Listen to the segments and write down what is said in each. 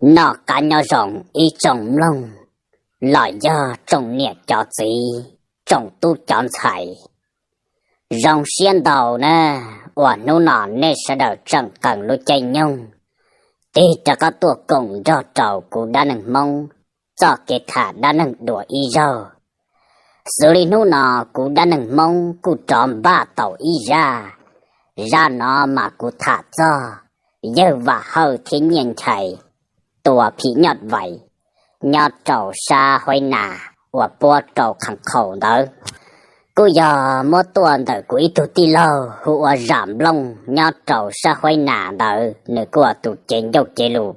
Noj qab nyob zoo ib tsoom mloog, los yog tsoom niam cov txiv, tsoom tub cov ntxhais. Zoo siab ntau na, uas hnub no nej sawv daws tseem qee lub caij nyoog tig rov qab tuaj koom nrog rau kuv dab neeg Hmoob txoj kev tham dab neeg dua ib zaug. Xws li hnub no kuv dab neeg Hmoob kuj rov npaj tau ib zaj. Zaj no mas kuv tham txog yawg Vam Hawj thiab Nyiaj Nchais tua phim nyuj vais nyob rau sab Huaib Nas uas puab rau Khas Khaus ntawd. Kuj yog muab tuaj ntawm kuv ib tug tij laug hu ua Zam Nplooj nyob rau sab Huaib Nas ntawd, nws kuj ua tus cev ncauj cev lus.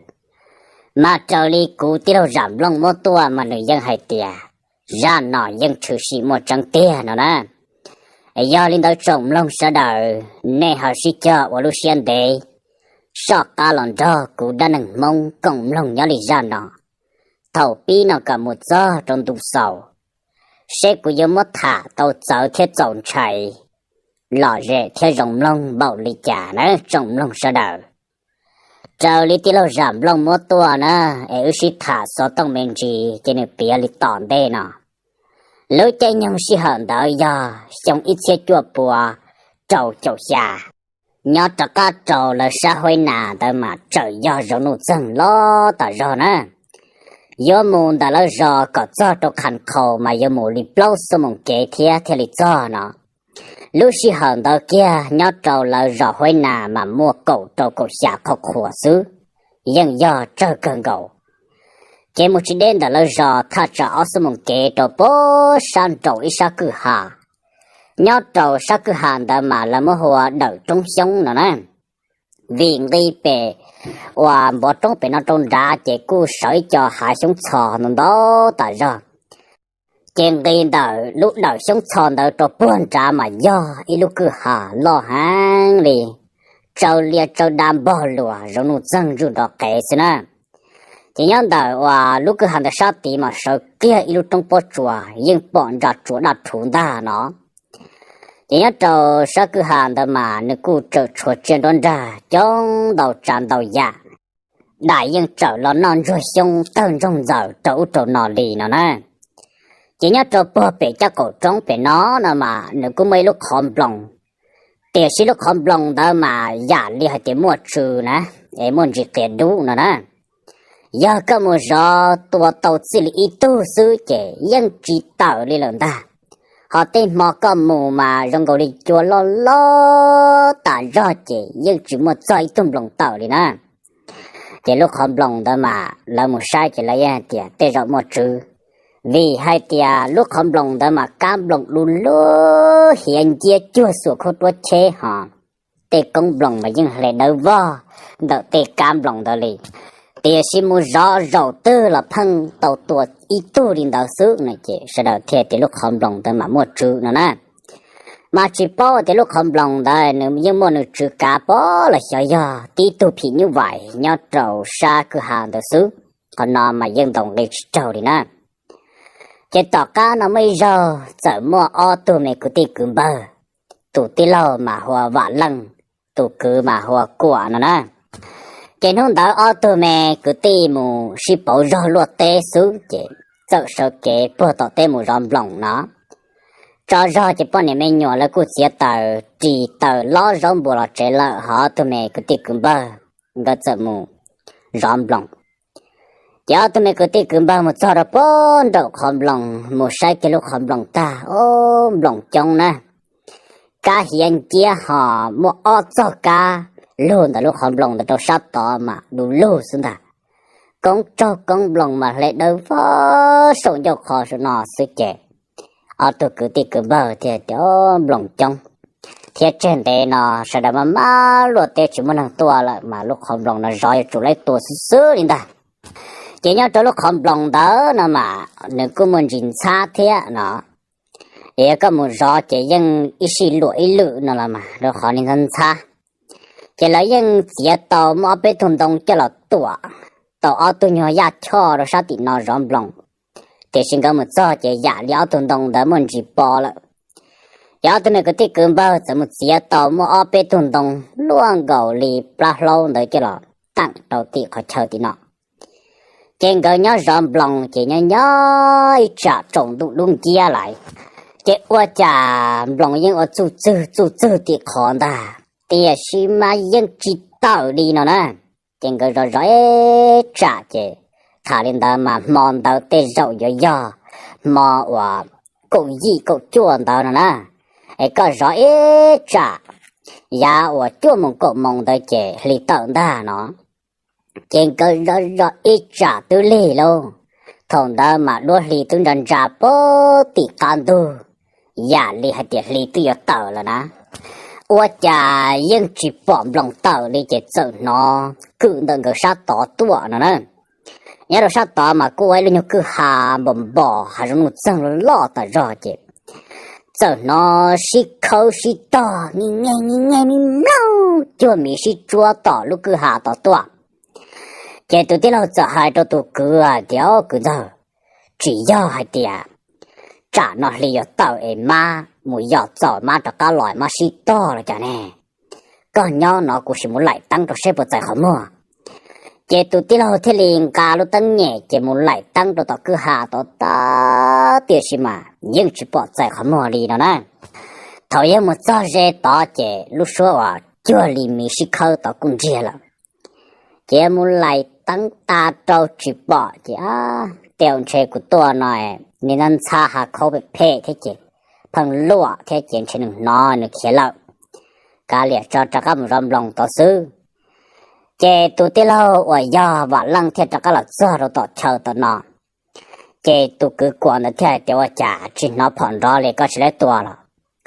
Mas raws li kuv tij laug Zam Nplooj muab tuaj mas nws yeej hais tias zaj no yeej tshwm sim muaj tseeb tiag no na. Yog li ntawd tsoom mloog sawv daws, nej ho sib cog ua lub siab ntev soj qab los nrog kuv dab neeg Hmoob koom mloog nyob li zaj no, thaum pib no kom mus txog rau ntu xaus, seb kuv yuav muab tham tau txawv thiab txaus ntshai, lom zem thiab zoo mloog npaum li cas na tsoom mloog sawv daws. Raws li tij laug Zam Nplooj muab tuaj na, es wb sib tham xov tooj me ntsis ces nws piav li tom ntej no. Lub caij nyoog sij hawm ntawd yog xyoo ib txhiab cuaj pua rau caum xya. Nyob rov qab rau lawv sab Huaib Nas ntawd mas tseem yog zoo nuj txeeg los tas zog na. Yuav mus ntawm lawv zos kom txog rau Khas Khaus mas yuav mus li plaub xuab moos kev thiab thiaj li txog no. Lub sij hawm ntawd kiag nyob rau lawv zos Huaib Nas mas muaj kaum rau kaum xya qhov qhuas xwb, yeej yog tsawg kawg nkaus. Ces mus tsis deb ntawm lawv zos thaj tsam ob xuab moos kev rau puag sab nraum ib sab kwj ha. Nyob rau sab kwj ha ntawd mas lawv muab hu ua Dawm Roob Xyoob no na. Vim nqis pem uas npov roob pem no rau nrad ces kuj sawv ib co hav xyoob txho ntau ntau tas zog. Ces nqis ntawm lub Dawm Xyoob txho ntawd rau puag nrad mas yog ib lub kwj ha loj heev li, tsaws lias tsaws dav npog luas zoo nuj txeeg ntsuj nrov qev xwb na. Ces nyob ntawm uas lub kwj ha ntawd sab tid mas sawv kiag ib lub roob pob tsuas yeej pom ntsa tsuas daj rhuv ntag no. Ces nyob rau sab kwj ha ntawd mas nws kuj tseem tshuav tsiaj nruab nrag coob ntau tsav ntau yam, daim yeej tseem los noj ntsuag xyoob tawg ntsoog ntxaws rau ub rau no li no na. Ces nyob rau puag pem caj qaum roob pem no no mas nws kuj muaj ib lub qhov nploos, tiam sis lub qhov nploos ntawd mas yam li hais tias muaj tsw na, es muaj ntsis qias dub no na. Yog koj mus zov tua tau txij li ib tug xwb ces yeej tsis tawm li lawm ntag. Ho tej hmo koj mus mas zoo nkaus li cua loj loj tas zog ces yeej tsis muaj txog ib tug nploos tawm li na. Ces lub qhov nploos ntawd mas lawv mus saib ces lawv yeej hais tias tej zaum muaj tsw, vim hais tias lub qhov nploos ntawd mas kab nploos du lug hiav nciab cuag xuas khaub duab cheb ho tej koob nploos mas yeej hle dawb vog ntawm tej kab nploos ntawd li. Tiam sis mus zov zaum twg los pheej tau tua ib tug li ntawd xwb no ces sawv daws thiaj tias lub qhov nploos ntawd mas muaj tsw no na. Mas tsis paub tias lub qhov nploos ntawd nws yeej muaj nws tsw kav pob los xyov yog tib tug phim nyuj vais nyob rau sab kwj ha ntawd xwb. Qhov no mas yeej ntaus nqi tsis raug li na. Ces tom qab no muaj ib zaug txawm muaj ob tug me kwv tij kwv npawg, tus tij laug mas hu ua Vam Leej, tus kwv mas hu ua Kuam no na. Ces hnub ntawd ob tug me kwv tij mus sib pauv zog luaj teb xwb ces txawm sawv kev puag tom teb mus zov nploos no. Tsaus zog ces poj niam me nyuam lawv kuj txiav taws ris taws lob zaub npua los tsev lawm, ho ob tug me kwv tij kwv npawg nkawd txawm mus zov nploos. Ces ob tug me kwv tij kwv npawg mus txog rau puag nraum qhov nploos, mus saib kiag lub qhov nploos tag, o, nploos coob na, kab hiav nciab ho muaj ob txoj kab lug ntawm lub qhov nploos ntawd rau sab tod mas du lug xwb ntag. Koob tsaug koob nploos mas hle dawb vog saum ncauj qhov saum no xwb ces ob tug kwv tij kwv npawg thiaj tias, o, nploos coob thiab tseg ntev no sawv daws maj maj luaj teb tsis muaj neeg tuaj lawm mas lub qhov nploos no zov yuav tsum laib tua xwb xwb li ntag. Ces nyob rau lub qhov nploos ntawd no mas nws kuj muaj ntsis ntxhab thiab no. Yog koj mus zov ces yeej ib sij luam ib lwm no los mas rau qhov li ntxhab ntxhab. Ces lawv yeej txiav tau muaj ob peb tug ntoo coj los tuam tau ob tug nyuag yaj choj rau sab tim no zov nploos. Tiam sis nkawd mus txog ces yam li ob tug ntoo ntawd muaj ntsis po lawm. Ces ob tug me kwv tij kwv npawg txawm mus txiav tau muaj ob peb tug ntoo luaj nkaus li plab hlaub ntawd coj los teem rau tim qhov chaw tim no. Ces nkawd nyob zov nploos ces nyob nyob ib tsam tsaus ntuj dub nciab lawm, ces ua cas nploos yeej ua txuj txwg txuj txwg tim qhov ntag, tiam sis mas yeej tsis tawm li no na. Ces nkawd zov zov ib tsam ces, tham li ntawd mas hmo ntawd tej zaum yuav yog hmo uas kaum yim kaum cuaj ntawd no na, es koj zov ib tsam yav uas cuaj moos kaum moos ntawd ces hli tawm ntag no. Ces nkawd zov zov ib tsam twb lig lauj, thaum ntawd mas duab hli twb ntsa ntsa pag tim qab ntug, yam li hais tias hli twb yuav tawm lawm na, ua cas yeej tsis pom nploos tawm li ces txawm hnov kwm ntawm nkawd sab tod tuaj no na. Nyob rau sab tod mas kuj ua ib lub nyuag kwj ha npos npos hav zoov nuj txeeg loj loj tas zog ces txawm hnov sib khawb sib tog nyiag nyiag nyiag nyiag me mloog cuag miv sib tsuab tom lub kwj ha tod tuaj. Ces tus tij laug txawm hais rau tus kwv hais tias, Au kwv ntxawg, tsis yog hais tias tsam no hli yuav tawm es mab mus yos txaus mab rov qab los mab sib tog los cas ne? Koj nyob no kuv sim mus laim teeb rau seb puas txais qhov muag. Ces tus tij laug thiaj li nqa lub teeb nyem ces mus laim teeb rau tom kwj ha tod tag, tiam sis mas yeej tsis pom txais qhov muag li no na. Thaum yog mus txog ze tod ces lub suab uas cuag li miv sib khawb tod kuj ntsiag lawm. Ces mus laim teeb tas rau tsis pom ces, Tij laug, ntshe kuv tuaj no nws ntxhab ntxhab ha khaub phem phem thiab ces pheej luam thiab ces ntshe nws hnov nws khiav lawm, kav liam tso rov qab mus zov nploos tod xwb. Ces tus tij laug uas yog Vam Leej thiaj rov qab los txog rau tom chaw tom no. Ces tus kwv Kuam ntawd thiaj hais tias, Ua cas tsis hnov phom nrov li, koj tsis laib tua los?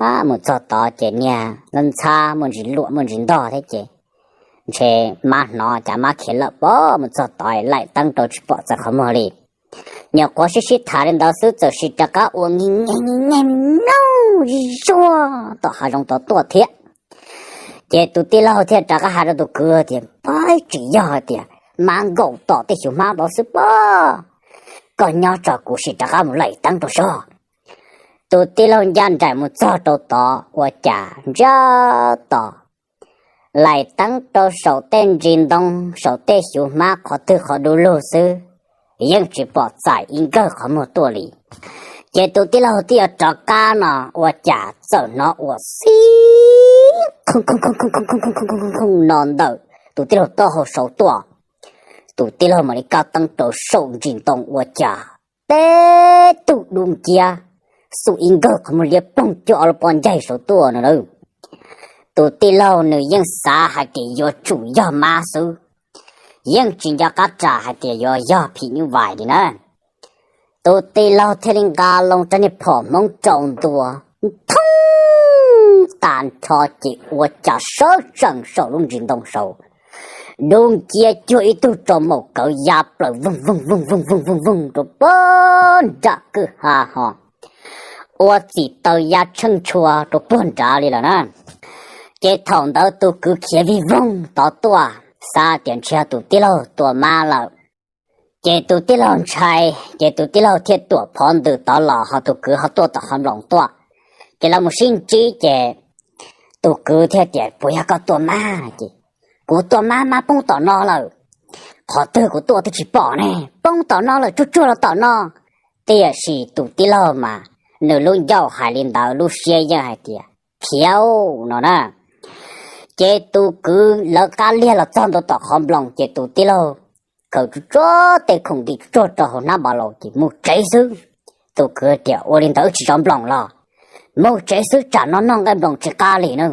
Ab, mus txog tod ces niag ntxhab ntxhab muaj ntsis luam muaj ntsis ntog thiab ces ntshe mab hnov cas mab khiav lawm pob, mus txog tod laim teeb rau tsis pom txais qhov muag li. Nyuam qhuav sib sib tham li ntawd xwb txawm sim rov qab ua nyiag nyiag nyiag nyiag me mloog zuj zus tom hav zoov tod tuaj thiab. Ces tus tij laug thiaj rov qab hais rau tus kwv tias, Pab, tsis yog hais tias mab nkaum tom tej xyuv hmab tod xwb pob, koj nyob tso kuv sim rov qab mus laim teeb rau seb. Tus tij laug ncaj nraim mus txog rau tod ua cas ntsiag to, laim teeb rau saum tej ntsis ntoo saum tej xyuv hmab qhov twg qhov du lug xwb, yeej tsis pom txais ib nkawg qhov muag tuaj li. Ces tus tij laug twb yuav rov qab no ua cas txawm hnov ua xib no ntawm tus tij laug taub hau saud tuaj. Tus tij laug mam li kaj teeb rau saum ntsis ntoo ua cas teb tug dub nciab xum ib nkawg qhov muag liab ploog cuag ob lub pob ncaig saud tuaj no lawm. Tus tij laug nws yeej xav hais tias yuav tsum yog mab xwb, yeej tsis nco qab ras hais tias yuav yog phim nyuj vais li na. Tus tij laug thiaj li nqa loo rab niag phom Hmoob rau ntua, thoob tas nrho ces ua cas sawv tsees saum lub ntsis ntoo saud, dub nciab cuag ib tug rau maum kawv ya plaws voog voog voog voog voog voog voog rau puag nram kwj ha ho ua txim taw ya tsheej tshua rau puag nrad li lawm na. Ces thaum ntawd tus kwv khiav vij voog tod tuaj, xav tias ntshe tus tij laug tua mab lawm. Ces tus tij laug ntshai, ces tus tij laug thiaj tuam phov ntws tod los ho tus kwv ho tuaj tom qhov nploos tuaj. Ces lawv mus sib ntsib ces tus kwv thiaj tias, Puas yog koj tua mab? Ces, Kuv tua mab, mab poob tom no lawm. Qhov twg kuv tuaj twb tsis pom ne, poob tom no lawm, tsuag tsuag los tom no. Tiam sis tus tij laug mas nws lub ncauj hais li ntawd lub siab yeej hais tias khiav no na. Ces tus kwv lawv qab liag los txog ntua tom qhov nploos ces tus tij laug khaws tsuag tsuag tej khoom ntim tsuag tsuag rau hauv hnab npas laus ces mus tsev xwb. Tus kwv tias, Ua li ntawd wb tsis zov nploos los? Mus tsev xwb, tsam no noj nqaij nploos tsis qab li na.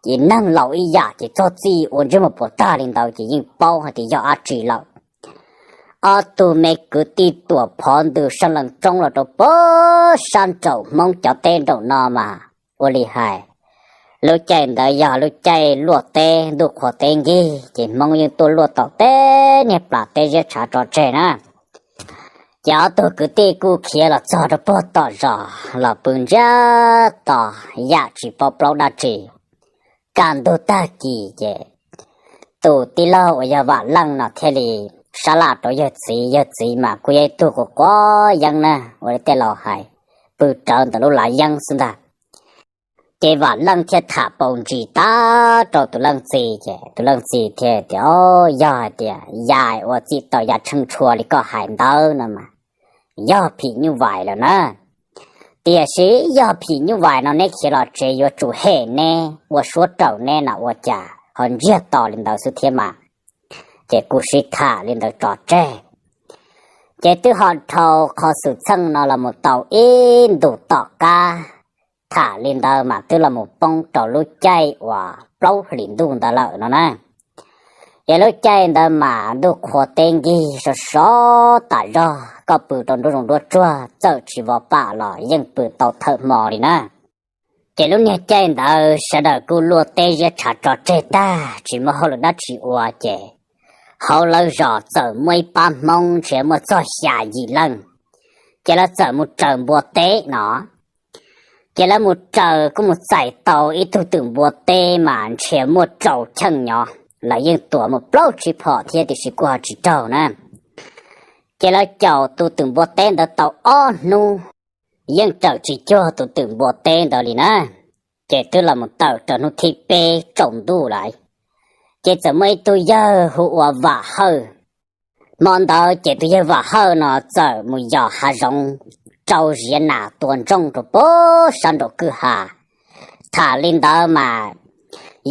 Ces neeg laus ib yam ces txog txij ua ntsej muag puas tag li ntawd ces yeej paub hais tias yog dab tsi lawm. Ob tug me kwv tij tuam phov ntws sab lees tsoob los rau puag sab nraum Hmoob cov teb nraum no mas ua li hais, lub caij ntawd yog lub caij luaj teb ntuj qhua teb nkig ces Hmoob yeej tuaj luaj tom teb niag plas teb ziab tshav tso tseg na. Ces ob tug kwv tij kuj khiav los txog rau puag tom zos los pw ntsiag to, yam tsis paub plaub dab tsi. Kaj ntug tag kis ces tus tij laug uas yog Vam Leej no thiaj li sab laj rau yawg txiv, yawg txiv mas kuj yog ib tug quav quav yeeb na, ua li tej laus hais, pw rawv ntawm lub lav yeeb xwb ntag. Ces Vam Leej thiaj tham paus ntsis tag rau tus leej txiv, ces tus leej txiv thiaj tias, Au, yog hais tias yam uas txim tau yam tsheej tshua li koj hais ntawd no mas yog phim nyuj vais lawm na. Tiam sis yog phim nyuj vais no neb khiav los tsev yuav tsum hem neb, ua suab raws neb no ua cas ho ntsiag to li ntawd xwb thiab mas. Ces kuj sib tham li ntawd tso tseg. Ces twb ho dhau qhov xwm txheej no los mus tau ib ntus tom qab, tham li ntawd mas twb los mus poob rau lub caij uas plaub hlis ntuj ntawd lawm no na. Ces lub caij ntawd mas ntuj qhua teb nkig sov sov tas zog, koj pw rau nruab zoov nruab tsuag txawm tsis vov pam los yeej pw tau thawm hmo li na. Ces lub niag caij ntawd sawv daws kuj luaj teb ziab tshav tso tseg tag, tsis muaj hauj lwm dab tsi ua, ces hauv lawv zos txawm muaj ib pab Hmoob ntshe muaj txog xya yim leej, ces lawv txawm mus raws npua teb no. Ces lawv mus raws kuj mus txais tau ib tug twm npua teb mas ntshe muaj rau cheej nyob, lawv yeej tuam mus plaub tsib phom thiab tiam sis kuj ho tsis raug na. Ces lawv caum tus twm npua teb ntawd tau ob hnub, yeej raws tsis cuag tus twm npua teb ntawd li na. Ces twb los mus tawm rau hnub thib peb tsaus ntuj lawm, ces txawm muaj ib tug yawg hu ua Vam Hawj. Hmo ntawd ces tus yawg Vam Hawj no txawm mus yos hav zoov rau ziav nas tua ntsooj rau pem sab nraum kwj ha. Tham li ntawd mas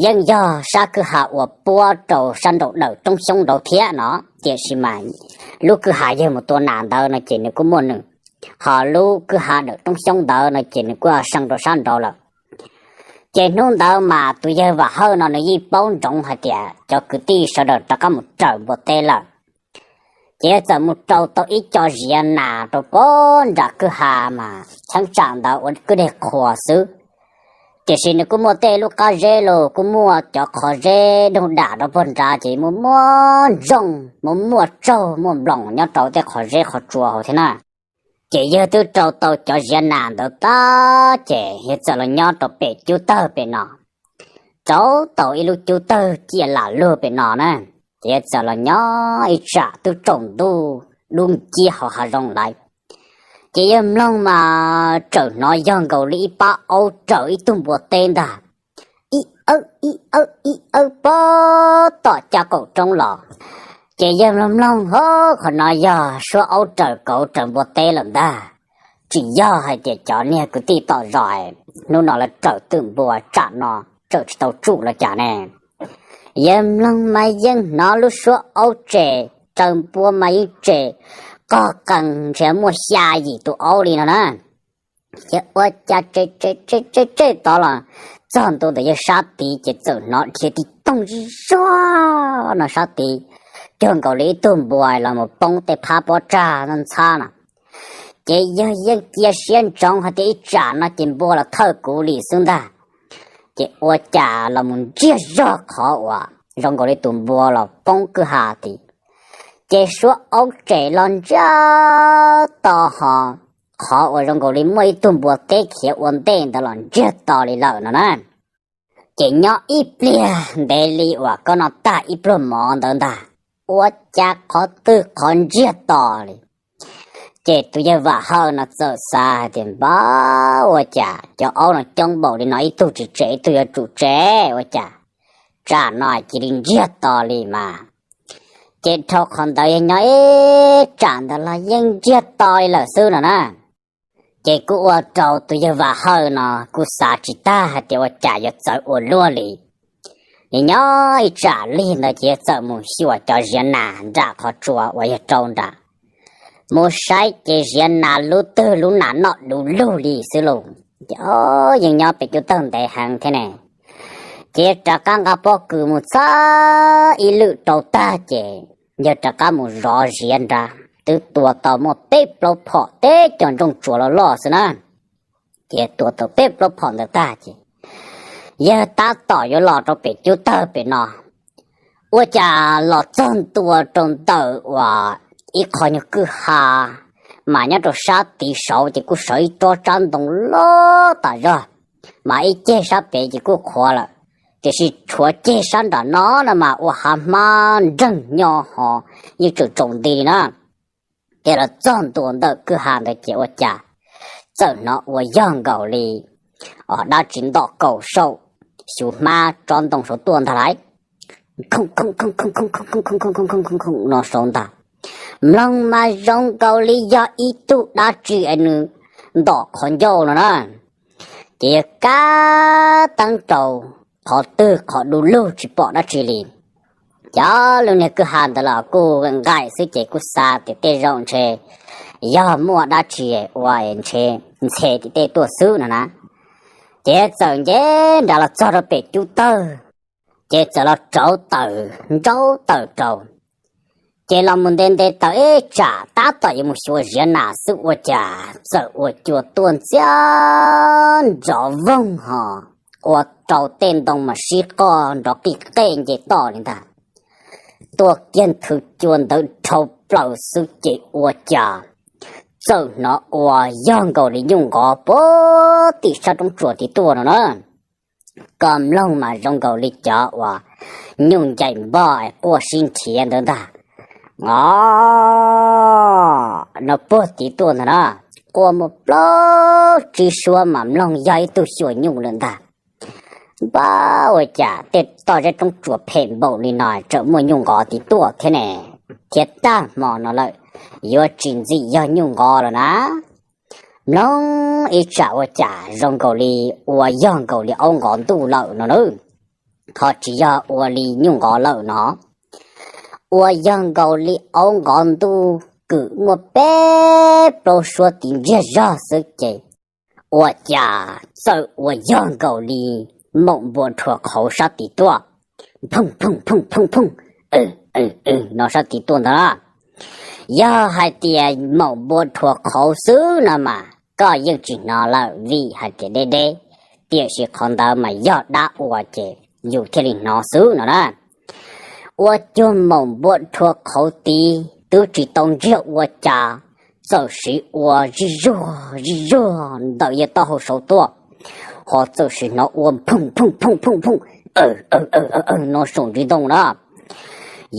yeej yog sab kwj ha uas puab rau sab nraum dawm roob xyoob nraud thiab no, tiam sis mas lub kwj ha yawg mus tua nas ntawd no ces nws kuj muaj nws, ho lub kwj ha dawm roob xyoob ntawd no ces nws kuj seej rau sab nraud lawm. Ces hnub ntawd mas tus yawg Vam Hawj no nws yeej paub ntsoov hais tias cov kwv tij sawv daws rov qab mus raws npua teb lawm. Ces yawg txawm mus rau tau ib co ziav nas rau pem nram kwj ha mas cheeb tsam ntawd ua kwj deg qhuas xwb. Tiam sis nws kuj muaj tej lub qab zeb los kuj muaj cov qhov zeb doog dam rau pem nrad ces muaj muaj ntsooj, muaj muaj tsaug muaj nploos nyob rau tej qhov zeb qhov tsua hauv thiab na. Ces yawg twb rau tau cov ziav nas ntawd tag ces yawg txawm los nyob rau pem cub tawg pem no, rau tau ib lub cub tawg ciaj lam lug pem no na. Ces yawg txawm los nyob ib tsam twb tsaus ntuj dub nciab hauv hav zoov lawm. Ces yawg mloog mas txawm hnov yog nkaus li ib pab aub raws ib tug npua teb ntag, ib awb ib awb ib awb pem tom caj qaum roob los. Ces yawg mloog mloog, Hov, qhov no yog suab aub raws kauv raws npua teb lawm ntag. Tsis yog hais tias cov niag kwv tij tom zos hnub no lawv raws twm npua tsam no raws tsis tau tsuj los cas ne? Yawg mloog mas yeej hnov lub suab aub tsem, raws npua mas yeej tsem, qog qees ntshe muaj xya yim tus aub li no na. Ces ua cas tsem tsem tsem tsem tod los txog ntua ntawm yawg sab tid ces txawm hnov dhia tib toog zig zog no sab tid, cuag nkaus li ib tug npua los mus poob tej phab pob tsag ntxhab no. Ces yawg yeej cia siab ntsoov hais tias ib tsam no ces npua los thawj kuv li xwb ntag. Ces ua cas los mus ntsiag zog qhov uas zoo nkaus li tus npua los poob kwj ha tid. Ces suab aub tsem los ntsiag to ho, qhov uas zoo nkaus li muaj ib tug npua teb khiav ua ntej ntawd los ntsiag to li lawm no na. Ces nyob ib pliag ntev li uas koj noj tag ib pluag mov ntawd ntag, ua cas qhov twg qhov ntsiag to li. Ces tus yawg Vam Hawj no txawm xav hais tias, Npab, ua cas cov aub no coob npaum li no ib tug tsis tsem ib tug yuav tsum tsem, ua cas tsam no cia li ntsiag to li mas. Ces dhau qhov ntawd yog nyob ib tsam ntawd los yeej ntsiag to li lawm xwb no na. Ces kuj ua rau tus yawg Vam Hawj no kuj xav tsis tag hais tias ua cas yuav txawv ua luaj li. Ces nyob ib tsam lig ntawd ces yawg txawm mus xyuas cov ziav nas nram qhov tsua uas yawg rau nram, mus saib ces ziav nas lub twg lub nas noj du lug li xwb lauj. Ces yeej nyob pem cub tawg ntev heev thiab ne. Ces yawg rov qab nqa pob kws mus txhab ib lwm rau tag ces yawg rov qab mus zov ziav nrad, twb tua tau muaj peb plaub phom teb cov ntsooj tsuas loj loj xwb na. Ces tua tau peb plaub phom ntawd tag ces yawg tab tom yuav los rau pem cub tawg pem no, ua cas los txog ntua rau ntawm uas ib qho nyuag kwj ha, mas nyob rau sab tid saud ces kuj sawv ib tsob tsab ntoo loj tas zog, mas ib ceg sab pem ces kuj qhuav lawm, tiam sis tshuav ceg sab nram no no mas ua hav hmab nreeg nyo ho yeej tseem tsaus nti li na. Ces los txog ntua ntawm kwj ha ntawd ces ua cas txawm hnov ua yog nkaus li dab tsi ntom kaum saum xyuv hmab tsob ntoo saud tuaj ntag lauj. Khoom khoom khoom khoom khoom khoom khoom khoom khoom khoom khoom khoom khoom khoom no saud ntag. Mloog mas zoo nkaus li yog ib tug dab tsi es nws ntom qhov ncauj no na. Ces yawg kab teeb rau qhov twg qhov du lug tsis pom dab tsi li. Cov lub niag kwj ha ntawd los kuj nqaim xwb ces kuj xav tias tej zaum ntshe yog muaj dab tsi ua ntshe ntxhe tim tej tuaj xwb no na. Ces txawm nce nram los txog rau pem cub tawg, ces txawm los rauv taws nraub taws rau. Ces los mus nte nte taws ib tsam tab tom yuav mus xyuas ziav nas xwb ua cas txawm ua cua tuaj ntxiab nrov voog ho ua rau tej ntoo mas sib qoj nrov qij qej nce toj li ntag. Tuaj kiag nthwv cua ntawd dhau plaws xwb ces ua cas txawm hnov ua yog nkaus li nyuj nqov puag tim sab roob tsuas tid tuaj no na. Koj mloog mas zoo nkaus li cov uas nyuj ncaim npoj es quaj sib nrhiav ntawd ntag. Os, no puag tid tuaj ntag na, quaj muaj plaub tsib suab mas mloog yog ib tug xyuas nyuj lawm ntag. Npab ua cas tej toj zeb roob tsuas phem npaum li no tseem muaj nyuj nqov tid tuaj thiab ne, thiab tag hmo no lawm yuav tsis ntxim yog nyuj nqov los na. Mloog ib tsam ua cas zoo nkaus li ua yog nkaus li aub nqov ntuj lawm no na, ho tsis yog ua li nyuj nqov lawm no, ua yog nkaus li aub nqov ntuj kwm muaj peb plaub suab tid ntsiag zog xwb ces ua cas txawm ua yog nkaus li maum npua rhuav qhauv sab tid tuaj, phooj phooj phooj phooj phooj, no sab tid tuaj ntag. Yog hais tias maum npua rhuav qhauv xwb no mas koj yeej tsis hnov lawm vim hais tias deb deb, tiam sis qhov ntawd mas yog dab ua ces yus thiaj li hnov xwb no na. Ua cuag maum npua rhuav qhauv tid twb tsis tau ntsiag ua cas txawm siv ua zij zuag zij zuag ntawm yawg taub hau saud tuaj, ho txawm siv hnov ua phooj phooj phooj phooj phooj no saum ntsis ntoo na.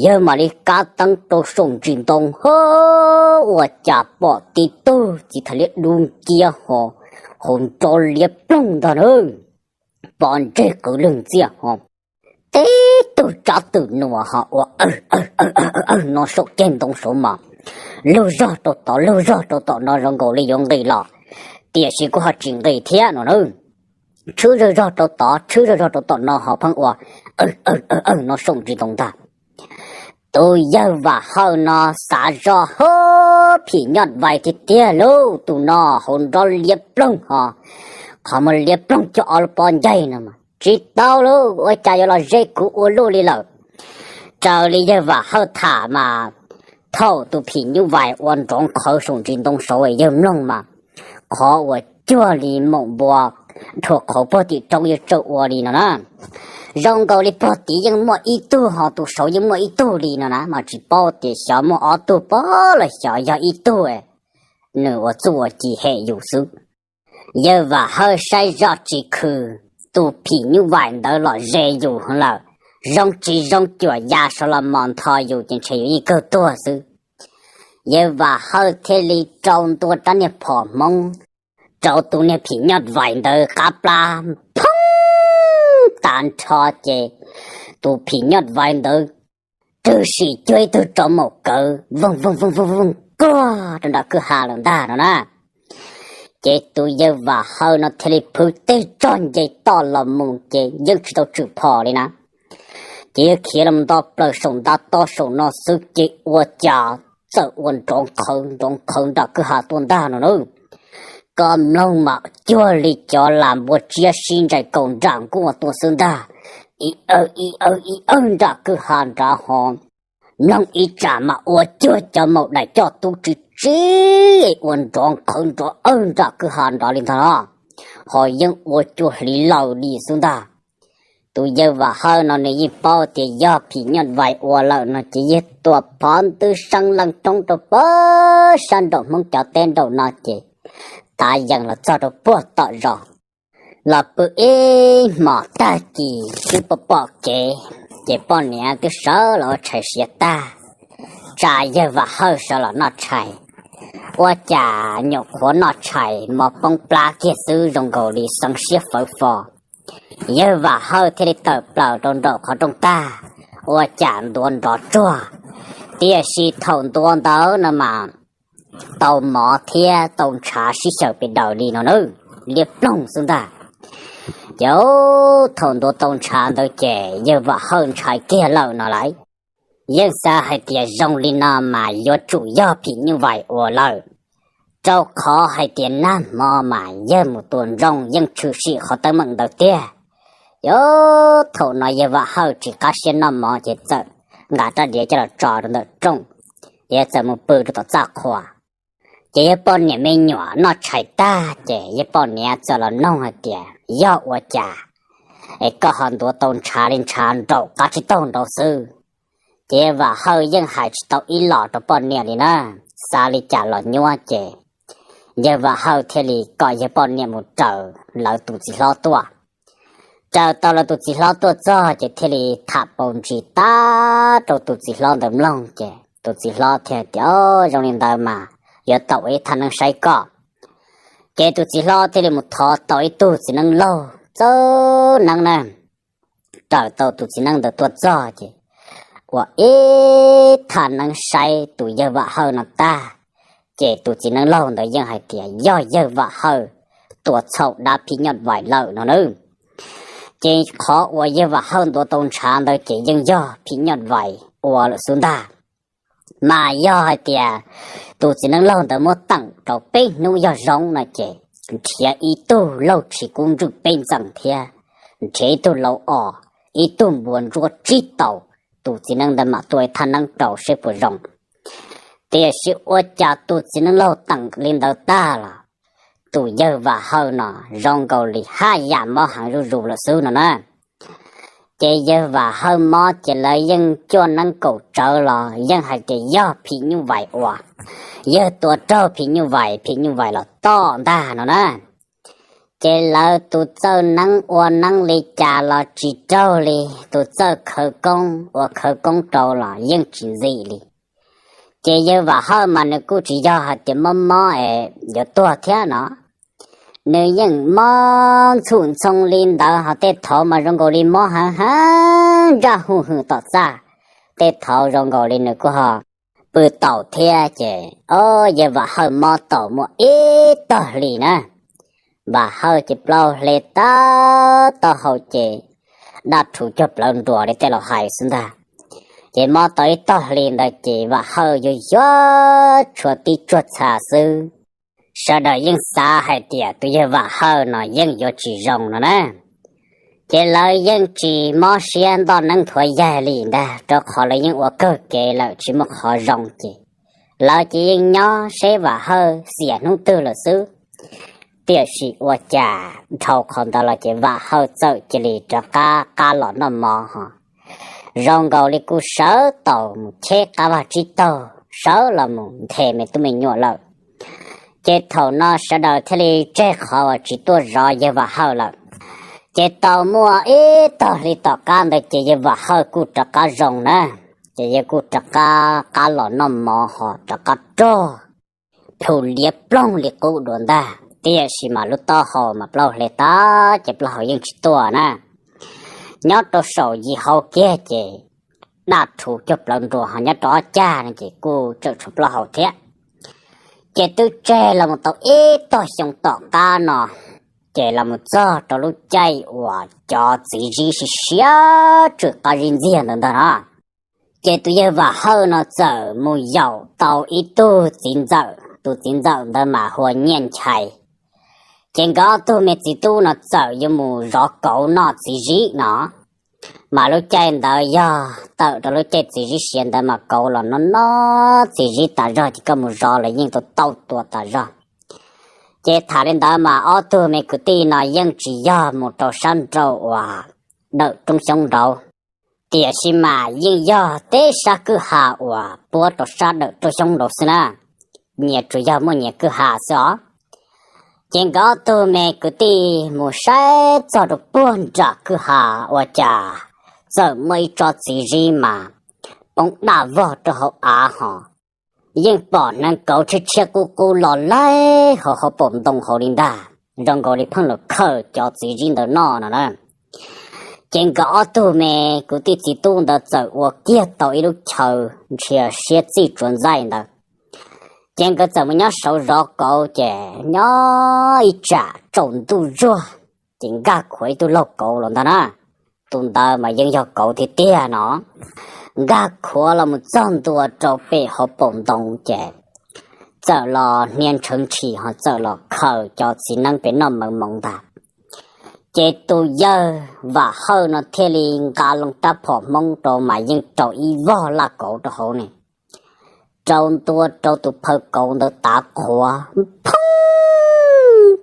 Yawg mam li kab teeb rau saum ntsis ntoo ho ua cas pom tib tug txiv thais liab dub nciab ho hauv nrov liab ploog ntag na, pom ntseg qwv lwg ntxiaj ho tib tug tsab twm nuas ho ua awg awg awg awg no saum ceg ntoo saud mas lug zog rau tod lug zog rau tom no zoo nkaus li yuav nqis los, tiam sis kuj ho tsis nqis thiab no na. Tshwb zog zog rau tod tshwb zog zog rau tom no ho pheej ua awg awg awg no saum ntsis ntoo ntag. Tus yawg Vam Hawj no xav zoj hub phim nyuj vais tiag tiag lauj, tus no hauv nrov liab ploog ho qhov muag liab ploog coj ob lub pob ncaig no mas tsis tau lauj, ua cas yuav los ze kuv ua luaj li lawm. Raws li yawg Vam Hawj tham mas thaum tus phim nyuj vais ua nrov qhawv saum ntsis ntoo saud yawg mloog mas qhov uas cuag li maum npua rhuav qhauv puag tim roob yawg tsaws ua li no na. Zoo nkaus li puag tid yeej muaj ib tug ho tus saud yeej muaj ib tug li no na, mas tsis paub tias xyov muaj ob tug pob los xyov yog ib tug nws ua txuj ua ci hem yus xwb. Yawg Vam Hawj saib zoj tsis khw, tus phim nyuj vais ntawd los ze yus lawm, zoo tsis zoo cuam ya sawv los mos ntho yus ces ntshe yus yeej kawg tuag xwb. Yawg Vam Hawj thiaj li rau ntua rab niag phom hmoob rau tus niag phim nyuj vais ntawd qab plab phoob tas nrho ces tus phim nyuj vais ntawd rwg sim cuag ib tug tsov maum kawv voog voog voog voog voog kuag rau nram kwj ha lawm ntag no na. Ces tus yawg Vam Hawj no thiaj li phwv teg tsog nce toj los mus ces yeej tsis tau tswm phom li na. Ces yawg khiav los nto plaws saum ntav toj saum no xwb ces ua cas txawm ua nrov qhawv nrov qhawv nram kwj ha tuaj ntag no na. Koj mloog mas cuag li cov las npua tsiab sib ntsais kaus nram nkuaj tuaj xwb ntag. Ib awg ib awg ib awg nram kwj ha nrad ho mloog ib tsam mas ua cuag cov maum daim coj tub tsw tsib ua nrov qhawv nrov awg nram kwj ha nrad li ntag los, ho yeej ua cuag hliv laws li xwb ntag. Tus yawg Vam Hawj no nws yeej paub tias yog phim nyuj vais ua lawm no ces yawg tua phov ntwg seeb leej roob rau pem sab nraum Hmoob cov teb nraum no ces tav yees los txog rau puag tom zos. Los pw ib hmos tag kis twb pom pom kev, ces poj niam twb sawv los ua tshais siav tag, tsa yawg Vam Hawj sawv los noj tshais. Ua cas nyuam qhuav noj tshais mov poob plab kiag xwb zoo nkaus li xeev siab fawv fo. Yawg Vam Hawj thiaj li tawm plaws rau nraum qhov rooj tag, ua cas ntuav nrov tsuag. Tiam sis thaum ntuav ntawd no mas tau mov thiab tau ntshav sib xyaw pes daws li no na, liab ploog xwb ntag. Ces thaum ntuav tau ntshav ntawd ces yawg Vam Hawj ntshai kiag lawm no lauj. Yeej xav hais tias zoo li no mas yuav tsum yog phim nyuj vais ua lawm, rau qhov hais tias nag hmo mas yawg mus tua ntsoog yeej tshwm sim qhov teeb meem ntawd tiag. Yog thaum no yawg Vam Hawj tsis qab siab noj mov ces txawm nqa rab diav coj los tso rau ntawm rooj, ces txawm mus pw rau tom txaj qhua. Ces yawg poj niam me nyuam noj tshais tag ces yawg poj niam txawm los noog hais tias, yog ua cas es koj ho ntuav tau ntshav li ntshav nraum qab tsib taug nraud xwb? Ces yawg Vam Hawj yeej hais tsis tau ib los rau poj niam li na, xav li cas los nyuaj ces yawg Vam Hawj thiaj li kom yawg poj niam mus raws lawv tus txiv hlob tuaj. Raws tau lawv tus txiv hlob tuaj txog ces thiaj li tham paus ntsis tag rau tus txiv hlob ntawd mloog ces tus txiv hlob thiaj tias, o, zoo li ntawd mas yuav tau ib thaj neeb saib koj. Ces tus txiv hlob thiaj li mus thov tau ib tug txiv neeb laug txawj neeb na. Raws tau tus txiv neeb ntawd tuaj txog ces ua ib thaj neeb saib tus yawg Vam Hawj no tag, ces tus txiv neeb laug ntawd yeej hais tias yog yawg Vam Hawj tua txhaum dab phim nyuj vais lawm no na. Ces qhov uas yawg Vam Hawj ntuav tau ntshav ntawd ces yeej yog phim nyuj vais ua lawm xwb ntag. Mas yog hais tias tus txiv neeb laug ntawd muab teem rau peb hnub yog zoo no ces nrhiav ib tug lauj tshis kub ntswj peb ntxees thiab nrhiav ib tug lauv os, ib tug npua ntsuab tsib taus, tus txiv neeb ntawd mam tua ib thaj neeb rau seb puas zoo. Tiam sis ua cas tus txiv neeb laug teem li ntawd tag los tus yawg Vam Hawj no zoo nkaus li haj yam mob heev zuj zus lawm xwb no na. Ces yawg Vam Hawj mob ces lawv yeej cuaj neeb kaum tsawv los yeej hais tias yog phim nyuj vais ua, yawg tua raug phim nyuj vais, phim nyuj vais los tom ntag no na. Ces lawv tus txawj neeb ua neeb li cas los tsis raug li, tus txawj khawv koob ua khawv koob rau los yeej tsis ntxim li. Ces yawg Vam Hawj mas nws kuj tsis yog hais tias mob mob es yuav tuag thiab no, nws yeej mob ntxhum ntxhoo li ntawd, ho tej thaud mas zoo nkaus li mob heev heev ntsaj hu hwm tom txaj. Tej thaud zoo nkaus li nws kuj ho pw taus thiab ces, o, yawg Vam Hawj mob tau muaj ib tog hlis na, Vam Hawj ces plaub hle tab taub hau ces daj rhuv cuag plawv nruas li tej laus hais xwb ntag. Ces mob tau ib tog hlis ntawd ces Vam Hawj yuag yuag tshuav tib tsuag txha xwb. Sawv daws yeej xav hais tias tus yawg Vam Hawj no yeej yuav tsis zoo no na. Ces lawv yeej tsis mob siab ntoj neeb thuav yaig li ntag, rau qhov lawv yeej ua kawg kev lawm tsis muaj qhov zoo ces lawv ces yeej nyob seb Vam Hawj xiam hnub twg lawm xwb. Tiam sis ua cas dhau qhov ntawd los ces Vam Hawj txawm cia li rov qab qab los noj mov ho zoo nkaus li kuj sawv tau mus cheb qab vaj tsib taug sawv los mus nthe me tub me nyuam lawm. Ces thaum no sawv daws thiaj li tseg qhov uas tsis tuaj zov yawg Vam Hawj lawm. Ces tau muaj ib tog hli tom qab ntawd ces yawg Vam Hawj kuj rov qab zoo na. Ces yawg kuj rov qab qab los noj mov ho rov qab rog plhu liab ploog li qub dua ntag, tiam sis mas lub taub hau mas plaub hle tag ces plaub hau yeej tsis tuaj na. Nyob rau saum yim hau kiag ces daj rhuv cuag plawv nruas, ho nyob rau ob cag no ces kuj tseem tshuav plaub hau thiab. Ces twb tseg los mus tau ib tog xyoo tom qab no, ces los mus txog rau lub caij uas cov txiv zib siav siav tsw qab zib ntxiag ntawd ntag no. Ces tus yawg Vam Hawj no txawm mus yaum tau ib tug txiv ntxawm, tus txiv ntxawm ntawd mas hu ua Nyiaj Nchai. Ces nkawd ob tug me txiv tub no txawm yuav mus zov kauv noj txiv zib no. Mas lub caij ntawd yog tawm rau lub caij txiv zib siav ntawd mas kauv los no no txiv zib tas zog, ces koj mus zov los yeej tau tau tua tas zog. Ces tham li ntawd mas ob tug me kwv tij no yeej tsis yog mus rau sab nraud uas dawm roob xyoob nraud, tiam sis mas yeej yog teb sab kwj ha uas puab rau sab dawm roob xyoob nraud xwb na, nyias tsuas yog muaj nyias kwj ha xwb os. Ces nkawd ob tug me kwv tij mus saib txog rau puag nram kwj ha, ua cas txawm muaj ib tsob txiv zib mas poob daj vog rau hauv av ho yeej pom hneev kauv tshiab tshiab qub qub los laib hauv hauv paus ntoo hauv li ntag, zoo nkaus li pheej los khaws cov txiv zib ntawd noj no na. Ces nkawd ob tug me kwv tij txiv tub ntawd txawm ua kiag tau ib lub chaw nrhiav siab txij tsuav ntxaij ntawd. Ces nkawd txawm mus nyob saud zov kauv, ces nyob ib tsam tsaus ntuj zuag, ces nkag khuav ib tug laug kauv los ntag na. Tus ntawd mas yeej yog kauv tiag tiag no. Nkag khuav los mus txog ntua rau pem hauv paus ntoo, ces txawm los hnia ntshawv ntshis ho txawm los khaws cov txiv neeb pem noj mawv moov ntag. Ces tus yawg Vam Hawj no thiaj li nqa loo rab phom Hmoob rau mas yeej rau ib vog laj kauv rau hauv ne, rau ntua rau tus phaw kauv ntawd tav qhuav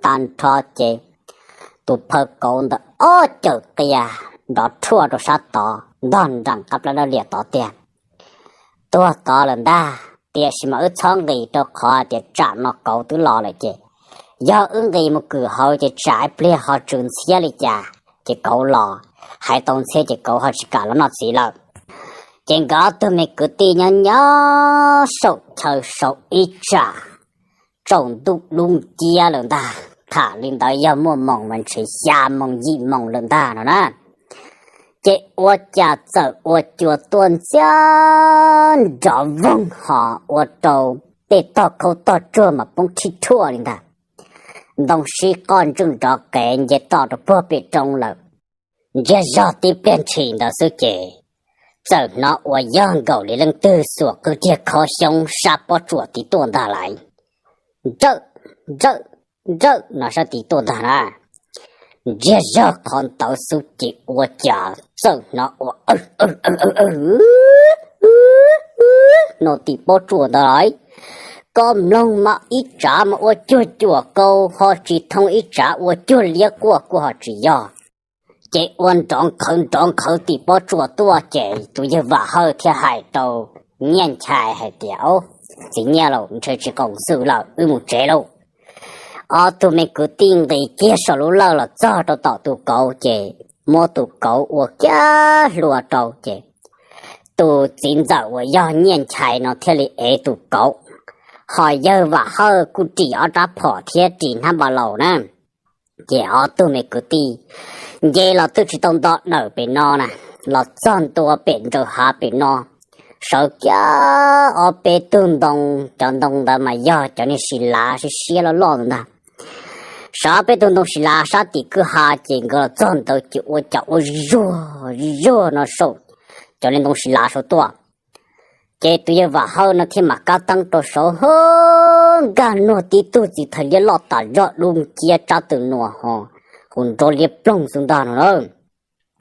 tag nrho, ces tus phaw kauv ntawd ob cawm qias nrov rhuaj rau sab tod ntog nram qab plab dab lias tod tiag. Tuag tod lawm ntag, tiam sis mas wb txhob nqis rau qhov tias tsam no kauv twb los lawm ces, yog wb nqis mus kwm hauv ces tsam ib pliag ho tsw ntxhiab li cas, ces kauv los, hais tau ntxhiab ces kauv ho tsis kam los noj txiv lawm. Ces nkawd ob tug me kwv tij nyob nyob saum chaw saud ib tsam tsaus ntuj dub nciab lawm ntag. Tham li ntawd yog muaj moos mas ntshe xya moos yim moos lawm ntag no na. Ces ua cas txawm ua cua tuaj ntxiab nrov voog ho ua rau tej tog khaub tog tsuag mas poob thib rhuaj li ntag. Ntoo sib qoj ntswj nrov qees nce toj rau puag pem roob lawm. Ntsiag zog tib pliag ntshis ntawd xwb ces txawm hnov ua yog nkaus li leej twg xuas qwj riag khob xyoob sab pob tsuas tid tuaj ntag lauj. Nrawm, nrawm, nrawm no sab tid tuaj ntag na. Ntsiag zog qhov ntawd xwb ces ua cas txawm hnov ua no tim pob tsuas ntawd lauj. Koj mloog mas ib tsav mas ua cuag cuam kau ho tsis thooj, ib tsav ua cuag liab quaj kuj ho tsis yog. Ces ua nrov nqhawv nrov nqhawv tim pob tsuas tuaj ces tus yawg Vam Hawj thiaj hais rau Nyiaj Nchai hais tias, Au, txiv Nyiaj laus, ntshe tsis qoom xwm lawm, wb mus tsev lauj. Ob tug me kwv tij nqis kiag saum lub lawj los txog rau tom tus kauv ces muab tus kauv ua kiag hlua rau ces tus txiv ntxawm uas yog Nyiaj Nchai no thiaj li ev tus kauv, ho yawg Vam Hawj kuj ris ob rab phom thiab ris hnab npa laus na. Ces ob tug me kwv tij nce los twb tsis tau nto dawm pem no na, los txog ntua pem nraws hav pem no, sawv kiag ob peb tug ntoo, cov ntoo ntawd mas yog cov niag sis lav siab siab loj loj ntag. Sawv ob peb tug ntoo sis lav sab tim kwj ha ces nkawd los txog ntawd ces ua cas ua zuag zuag no saum cov niag ntoo sis lav saud tuaj. Ces tus yawg Vam Hawj no thiaj mam kab teeb rau saud ho nkag nuag tib tug txiv thais liab loj tas zog dub nciab tsab tw nuas ho, hu nrov liab ploog xwb ntag no na.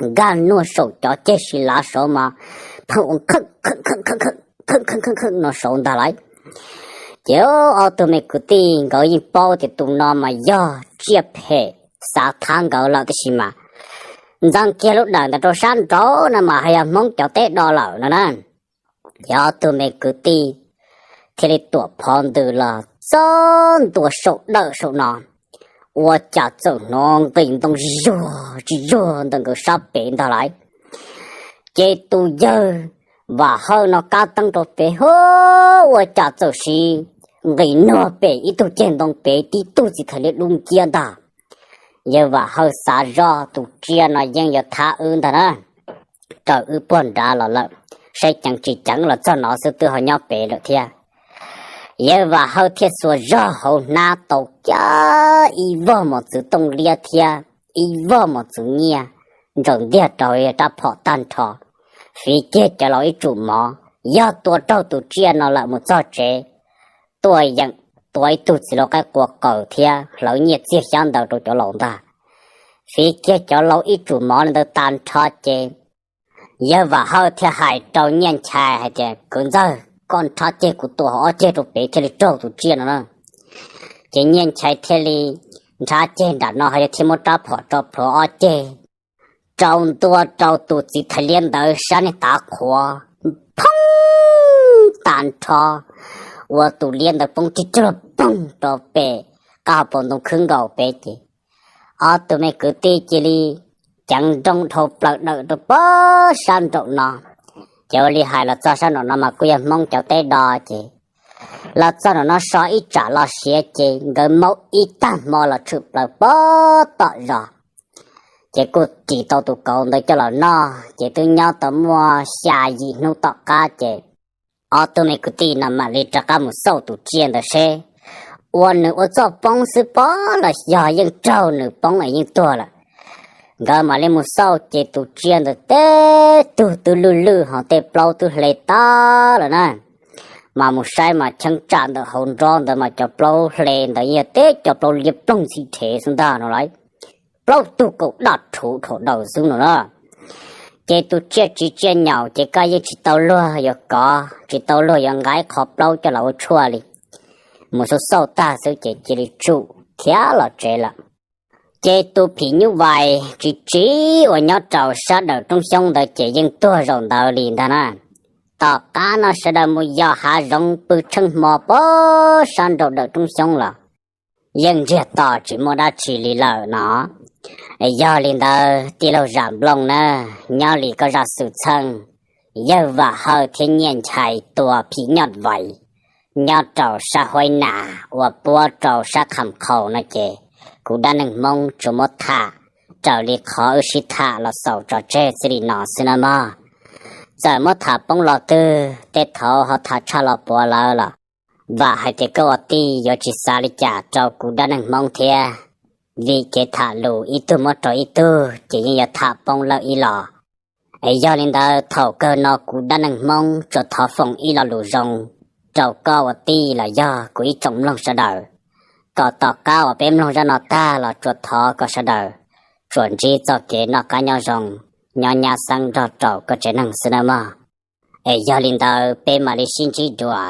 Nkag nuag saum cov ceg sis lav saud mas pheej ua khawm khawm khawm khawm khawm khawm khawm no saud ntag lauj. Ces ob tug me kwv tij nkawd yeej paub tias tus no mas yog tsiaj phem xav thab nkawd lawm tiam sis mas ntxeev kiag lub dawm ntawd rau sab nraud no mas haj yog Hmoob cov teb do lawm no na. Ces ob tug me kwv tij thiaj li tuam phov ntws los txog ntua saum dawm saum no, ua cas txawm hnov nqis ntoo zuag tsis zuag ntawm nkawd sab pem ntag lauj. Ces tus yawg Vam Hawj no kab teeb rau pem ho ua cas txawm sis nqis nuag pem ib tug ceg ntoo pem tib tug txiv thais liab dub nciab ntag. Yawg Vam Hawj xav zoj tus tsiaj no yeej yuav thab wb ntag na, raws wb puag nrad los lawm, saib ceev tsis ceev los txog no xwb twb ho nyob pem lawm thiab. Yawg Vam Hawj thiaj xuas zog hauv hnab tau kiag ib vog mos txwv tooj liab thiab ib vog mos txwv nyiaj ntsaws ntiag rau rab phom tag nrho, fiv kiag cov laus ib tsum mov, yog tua raug tus tsiaj no lawm mus txog tsev, tuaj yeem tua ib tug txiv lau qaib qua qaws thiab hlawv nyiaj txiag xyab ntawv rau cov laus ntag. Fiv kiag cov laus ib tsum mov li ntawd tag nrho ces yawg Vam Hawj thiaj hais rau Nyiaj Nchai hais tias, Kwv ntxawg, koj nrhab ceg kuv tua hauv ob ceg rau pem thiaj li raug tus tsiaj no na. Ces Nyiaj Nchai thiaj li nrhab ceg nram no ho yog thiaj muab rab phom tso plhuav ob ceg rau ntua rau tus txiv thais liab ntawd sab niag tav qhuav, phoob tag nrho, ua tus liab ntawd poob tig cag poog rau pem qab hauv paus ntoo khwb nkaus pem ces ob tug me kwv tij cia li ceev nrooj dhau plaws dawm rau pem sab nraum no. Ces ua li hais los txog sab nraum no mas kuj yog Hmoob cov teb do ces Los txog nram no so ib tsam los siav ces nkawd maub ib tag hmo los tshwm plaws pag tom zos. Ces kuj ris tau tus kauv ntawd coj los noj, ces twb nyob tau muaj xya yim hnub tom qab ces ob tug me kwv tij no mam li rov qab mus xauj tus tsiaj ntawd seb ua nws ua txoj poob xwb pob los yog yeej raug nws poob es yeej tuag lawm. Nkawd mam li mus xauj ces tus tsiaj ntawd teb tug twb lwj lwj ho tej plaub twb hle tag lawm na. Mas mus saib mas cheeb tsam ntawm hauv nrob ntawd mas cov plaub hle ntawd yog teb cov plaub liab ploog ntxhi rhev xwb ntag no lauj. Plaub tug kaum daj rhuv dhau daus xwb no na. Ces tus tsiaj tsiv tsiaj nyaum ces koj yeej tsis tau luag yuav kov, tsis tau luag yuav nqa qhov plaub coj los ua tshuaj li. Mus xauj xauj tag xwb ces cia li tsum khiav los tsev lawm. Ces tus phim nyuj vais tsiv tsiv uas nyob rau sab dawm roob xyoob ntawd ces yeej tuag zaum ntawd li ntag na. Tom qab no sawv daws mus yos hav zoov pw tsheej hmo pag sab nraum dawm roob xyoob los yeej ntsiag to tsis muaj dab tsi li lawm no. Yog li ntawd tij laug Zam Nplooj na, nyob li koj zaj xwm txheej yawg Vam Hawj thiab Nyiaj Nchai tua phim nyuj vais nyob rau sab Huaib Nas uas puab rau sab Kham Khau no ces kuv dab neeg Hmoob tsuas muab tham raws li qhov wb sib tham los xaus tso tseg txij li no xwb na mog. Txawm muab tham poob los twg tej thaud ho tham tshaj los puav lawm los vam hais tias koj ua tij yuav tsis xav li cas rau kuv dab neeg Hmoob thiab, vim kev tham lus ib tug muab rau ib tug ces yeej yuav tham poob lawm ib los. Es yog li ntawd thaum kawg no kuv dab neeg Hmoob tsuas thov foom ib lo lus zoo rau koj ua tij los yog kuv ib tsoom mloog sawv daws, kom tom qab uas peb mloog zaj no tag los tsuas thov kom sawv daws tsuas ntsib txoj kev noj qab nyob zoo, nyob nyab xeeb nrog rau koj tsev neeg xwb nawb mog. Es yog li ntawd peb mam li sib ntsib dua,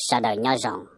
sawv daws nyob zoo.